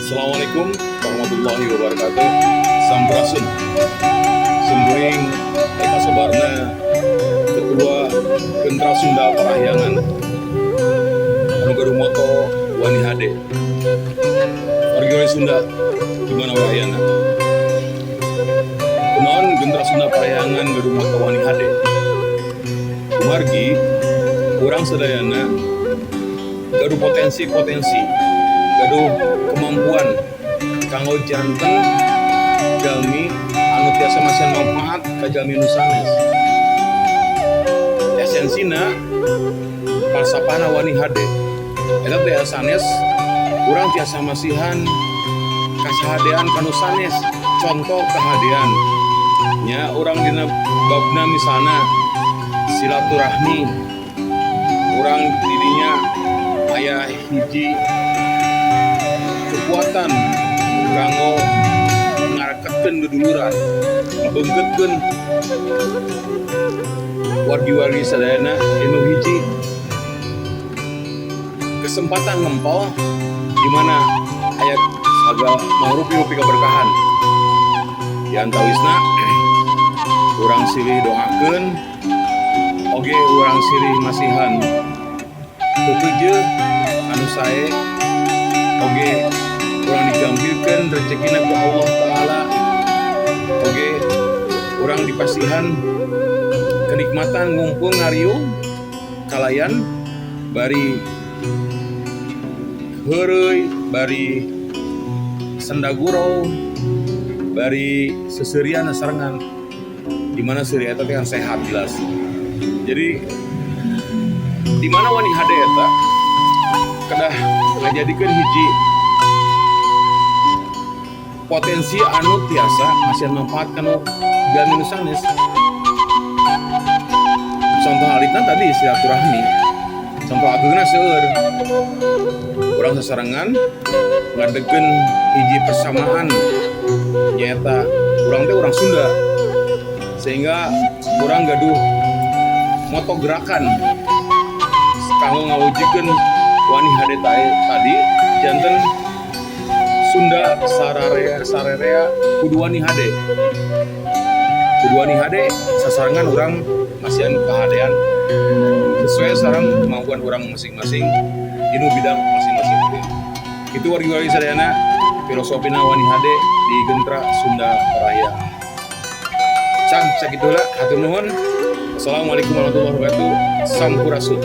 Assalamualaikum warahmatullahi wabarakatuh. Sampurasun. Simkuring Eka Sobarna, Ketua Gentra Sunda Parahyangan anu gaduh moto Wani Hade. Wargi Sunda di mana wae ayana. Kunaon Gentra Sunda Parahyangan gaduh moto Wani Hade? Kumargi urang sadayana gaduh potensi-potensi, gaduh kemampuan kanggo janten jalmi anu tiasa masihan manfaat ka jalmi nu sanes. Esensina falsafahna Wani Hade eta teh sanes urang tiasa masihan kasahadean ka nu sanes. Contoh kahadean nya urang dina babna misalna silaturahmi, urang didinya aya hiji kekuatan kanggo ngareketkeun duduluran, ngabeungkeutkeun wargi-wargi sadayana anu hiji kesempatan ngempel di mana aya sagala mangrupi-rupi keberkahan. Di antawisna urang silih doakeun, oge urang silih masihan pepeje anu sae, oge urang digampilkeun rezekina ku Allah Ta'ala, oge urang dipasihan kenikmatan ngumpul ngariung kalayan bari heureuy, bari senda gurau, bari seuseurian sarengan, di mana seuri eta teh kan sehat jelas. Jadi di mana Wani Hade eta kedah ngajadikeun hiji potensi anu tiasa masihan manfaat kanu jalmi nu sanes. Contoh alitna tadi silaturahmi, contoh agengna seueur urang sasarengan ngadegkeun hiji persamaan, nyaeta urang teh urang Sunda, sehingga urang gaduh moto gerakan kanggo ngawujudkeun Wani Hade tadi, janten Sunda sararea sarerea kudu wani hade, kudu wani hade. Sasarengan urang masihan kahadean sesuai sareng kemampuan urang masing-masing dinu bidang masing-masing. Itu wargi-wargi sadayana filosofina Wani Hade di Gentra Sunda Parahyangan. Cang, sakitu lah, hatur nuhun. Assalamualaikum warahmatullahi wabarakatuh. Sampurasun.